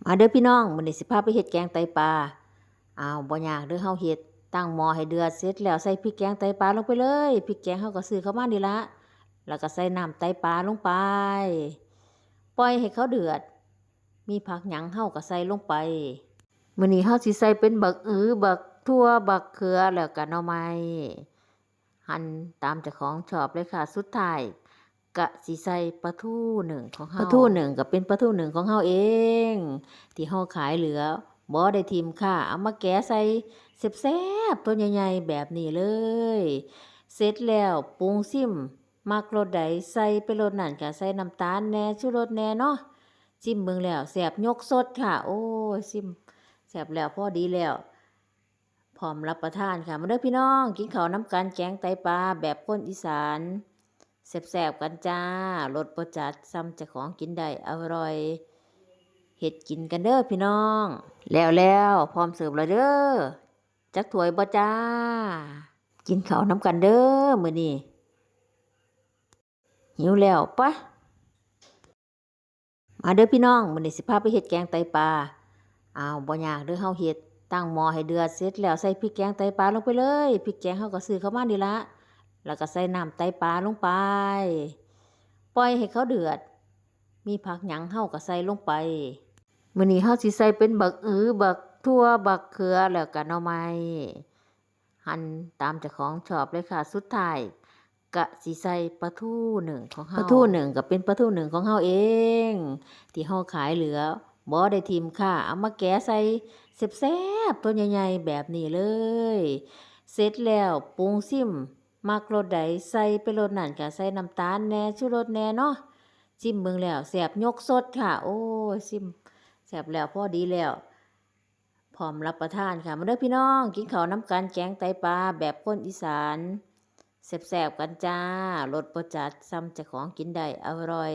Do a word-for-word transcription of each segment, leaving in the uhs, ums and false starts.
มาเด้อพี่น้อง มื้อนี้สิพาไปเฮ็ดแกงไตปลา อ้าว บ่ยากเด้อ เฮาเฮ็ด ตั้งหม้อให้เดือด เสร็จแล้วใส่พริกแกงไตปลาลงไปเลย พริกแกงเฮาก็ซื้อเข้ามานี่ละ แล้วก็ใส่น้ำไตปลาลงไป ปล่อยให้เขาเดือด มีผักหยังเฮาก็ใส่ลงไป มื้อนี้เฮาสิใส่เป็นบักอือ บักถั่ว บักเขือ แล้วก็หน่อไม้ หั่นตามเจ้าของชอบเลยค่ะ สุดท้ายก็สิใส่ปลาทูนึ่งของเฮา ปลาทูนึ่งก็เป็นปลาทูนึ่งของเฮาเอง ที่เฮาขายเหลือ บ่ได้ถิ่มค่ะ เอามาแกะใส่แซ่บๆ ตัวใหญ่ๆ แบบนี้เลย เสร็จแล้วปรุงซิม มักรสใดใส่ไปรสนั้นค่ะ ใส่น้ำตาลแหน่ ชูรสแหน่เนาะ ซิมเบิ่งแล้วแซ่บยกซดค่ะ โอ้ย ซิมแซ่บแล้วพอดีแล้ว พร้อมรับประทานค่ะ มาเด้อพี่น้อง กินข้าวนำกัน แกงไตปลาแบบคนอีสาน แซ่บๆ กันจ้า รสบ่จัด ส่ำเจ้าของกินได้ อร่อย เฮ็ดกินกันเด้อพี่น้อง แล้วๆ พร้อมเสิร์ฟแล้วเด้อ จักถ้วยบ่จ้า กินข้าวนำกันเด้อมื้อนี้ หิวแล้วปะ มาเด้อพี่น้อง มื้อนี้สิพาไปเฮ็ดแกงไตปลา อ้าว บ่ยากเด้อ เฮาเฮ็ด ตั้งหม้อให้เดือด เสร็จแล้วใส่พริกแกงไตปลาลงไปเลย พริกแกงเฮาก็ซื้อเข้ามานี่ละ แล้วก็ใส่น้ำไตปลาลงไป ปล่อยให้เขาเดือด มีผักหยังเฮาก็ใส่ลงไป มื้อนี้เฮาสิใส่เป็นบักอือ บักถั่ว บักเขือ แล้วก็หน่อไม้ หั่นตามเจ้าของชอบเลยค่ะ สุดท้ายก็สิใส่ปลาทูนึ่งของเฮา ปลาทูนึ่งก็เป็นปลาทูนึ่งของเฮาเอง ที่เฮาขายเหลือ บ่ได้ถิ่มค่ะ เอามาแกะใส่แซ่บๆ ตัวใหญ่ๆ แบบนี้เลย เสร็จแล้วปรุงซิม มักรสใดใส่ไปรสนั้นค่ะ ใส่น้ำตาลแหน่ ชูรสแหน่เนาะ ซิมเบิ่งแล้วแซ่บยกซดค่ะ โอ้ย ซิมแซ่บแล้วพอดีแล้ว พร้อมรับประทานค่ะ มาเด้อพี่น้อง กินข้าวนำกัน แกงไตปลาแบบคนอีสาน แซ่บๆ กันจ้า รสบ่จัด ส่ำเจ้าของกินได้ อร่อย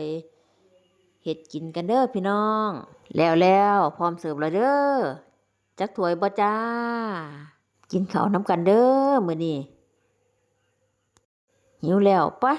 เฮ็ดกินกันเด้อพี่น้อง แล้วๆ พร้อมเสิร์ฟแล้วเด้อ จักถ้วยบ่จ้า กินข้าวนำกันเด้อมื้อนี้ หิวแล้วปะ